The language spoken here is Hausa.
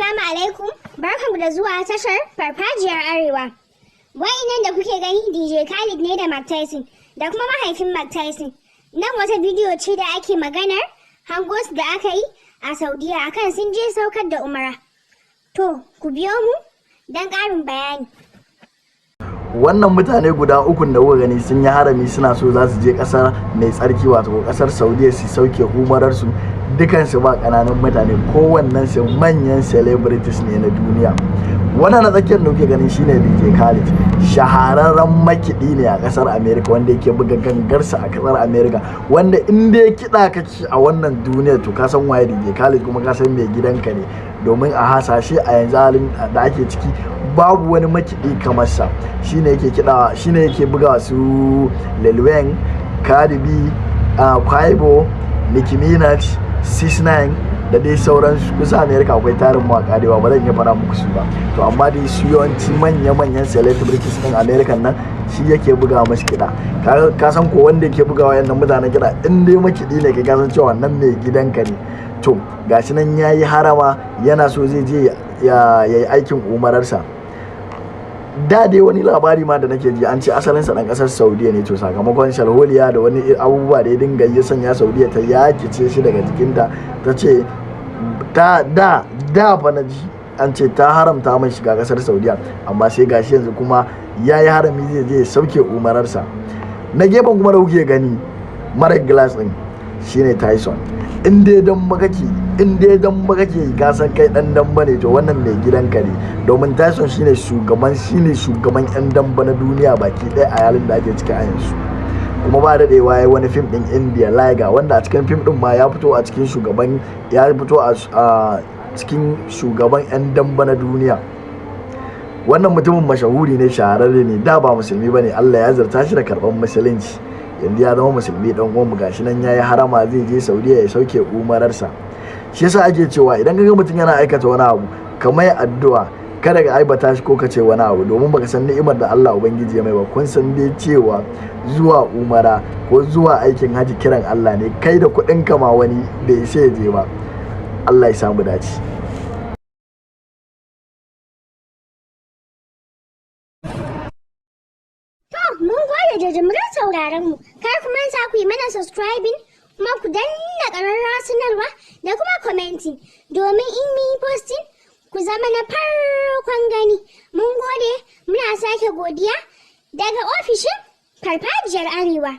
Assalamu alaikum, barkanku da zuwa tashar Farfajiyar Arewa. Wa'innan da kuke gani DJ Khaled ne da Mike Tyson da kuma mahaifin Mike Tyson. Nan wata bidiyo ce da ake maganar hangos da aka yi a Saudiya akan sun je saukar da umara. To, ku biyo mu don ƙarin bayani. Wannan mutane guda ukun da kuka gani sun yi harami, suna so za su je kasar mai tsarki, wato kasar Saudiya, su sauke umararsu. Dukansu ba kananan mutane, kowannen su manyan celebrities ne na duniya. Wannan na tsakiyar da kuke gani shine DJ Khaled, shahararren makiɗi ne a kasar America, wanda yake buga gangarsa a kasar America, wanda in dai kiɗa kake a wannan duniyar, to ka san waye DJ Khaled, kuma ka san mai gidanka ne, domin a hasashe a yanzu halin da ake ciki babu wani makiɗi kamar sa. Shine yake kiɗa, shine yake buga su Lil Wayne, Cardi B, Quavo, Nicki Minaj, 69 da dai sauransu. Kusa America akwai tarin mawaka da yawa, ba zan iya fara muku su ba. To amma dai su yawanci manya-manyan celebrities din America nan shi yake buga masu kiɗa. Ka san ko wanda yake buga wayannan mutanen kiɗa, in dai makiɗi ne kai, ka san cewa wannan mai gidanka ne. To gashi nan yayi harama, yana so zai je ya yi aikin umararsa. Da dai wani labari ma da nake ji, an ce asalinsa dan kasar Saudiya ne. To sakamakon sharholiya da wani abubuwa da ya dinga yi, sanya Saudiya ta yakice shi daga jikinta, ta ce ta da da fa na ji an ce ta haramta mai shiga kasar Saudiya. Amma sai gashi yanzu kuma ya yi harami, zai je ya sauke umararsa. Na gefen kuma da kuke gani mara glass din shine Tyson. In dai dan kake, in dai dan kake, ka san kai dan damba ne, to wannan mai gidanka ne, domin Tyson shine shugaban yan damba na duniya baki ɗaya a halin da ake ciki a yanzu. Kuma ba daɗewa ya wani fim ɗin India, Liger, wanda a cikin fim ɗin ma ya fito a cikin shugaban yan damba na duniya. Wannan mutumin mashahuri ne, shahararre ne. Da ba musulmi bane, Allah ya zarta shi da karɓar musulunci, yanzu ya zama musulmi. Dan uwan mu gashi nan yayi harama, zai je Saudiya ya sauke umararsa. Shi yasa ake cewa idan kaga mutum yana aikata wani abu, kamar addu'a, kada ka aibata shi ko ka ce wani abu, domin baka san ni'imar da Allah ubangiji ya mai ba. Kun san dai cewa zuwa umara ko zuwa aikin haji kiran Allah ne. Kai da kuɗin ka ma wani bai isa ya je ba. Allah ya samu dace. To, mun gode da jimirin sauraron mu. Kar ku manta ku yi mana subscribing, kuma ku danna ƙararrawar sanarwa da kuma commenting, domin in mun yi posting ku zama na farkon gani. Mun gode, muna sake godiya daga ofishin Farfajiyar Arewa.